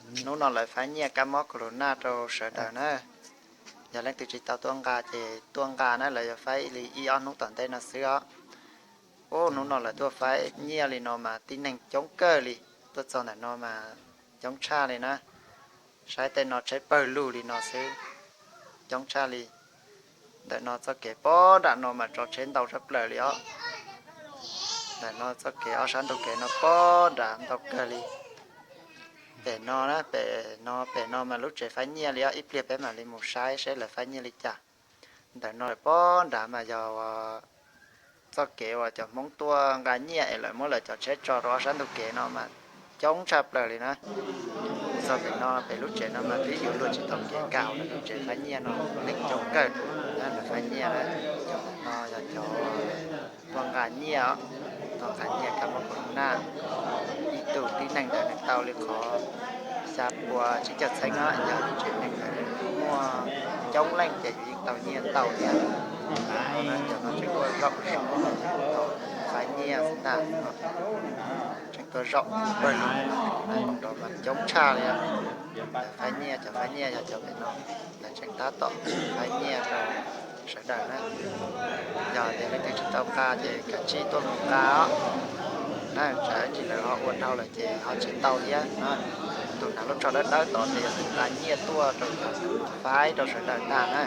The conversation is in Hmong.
Hnub no lawv faib nyiaj kab mob corona rau sawv daws na. Yog leej twg tsis tau tuaj nqa ces tuaj nqa na, lawv yuav faib li ib ob hnub tom ntej no xwb os. Ub, hnub no lawv tuaj faib nyiaj li no mas tib neeg coob kawg li, tuaj txog ntawm no mas coob tshaj li na. Saib tej no tsheb pawg lug li no xwb, coob tshaj li. Ntawm no txoj kev pob nram no mas tso tsheb ntau tshaj plaws li os. Ntawm no txoj kev ob sab ntug kev no pob nram ntau kawg li. Pem no na, pem no, pem no mas lub tsev faib nyiaj li os, ib pliag peb mam li mus saib seb lawv faib nyiaj li cas. Ntawm no lawm pob nrad mas yog txoj kev uas cov Hmoob tuaj nqa nyiaj es lawv muab lawv cov tsheb tso rau ob sab ntug kev no mas coob tshaj plaws li na. Txog pem no, pem lub tsev no mas twb yuav luag tsis tau kev kaus lawm, lub tsev faib nyiaj no neeg coob kawg. Lawv faib nyiaj na, cov no yog cov tuaj nqa nyiaj, tuaj nqa nyiaj kab mob corona. Ib tug tib neeg ntawd nws tau li qhov xya pua tsib caug txheeb no, yog tsev neeg ntawd muaj coob leej ces yus yeej tau nyiaj ntau thiab. Cov no tseem tuaj zaum zov, faib nyiaj xwb ntag. Tseem tuaj zaum pawg lug, coob tshaj li. Faib nyiaj, cov faib nyiaj yog cov pem no, lawv tseem tab tom faib nyiaj rau sawv daws na. Yog tias leej twg tsis tau nqa ces kav tsij tuaj mus nqa os. Na, tsam ib ntsis lawv ho ua dhau lawm ces ho tsis tau thiab. Tus hnav lub tsho dawb dawb tod ces yog tus nqa nyiaj tuaj rau cov faib rau sawv daws ntag na.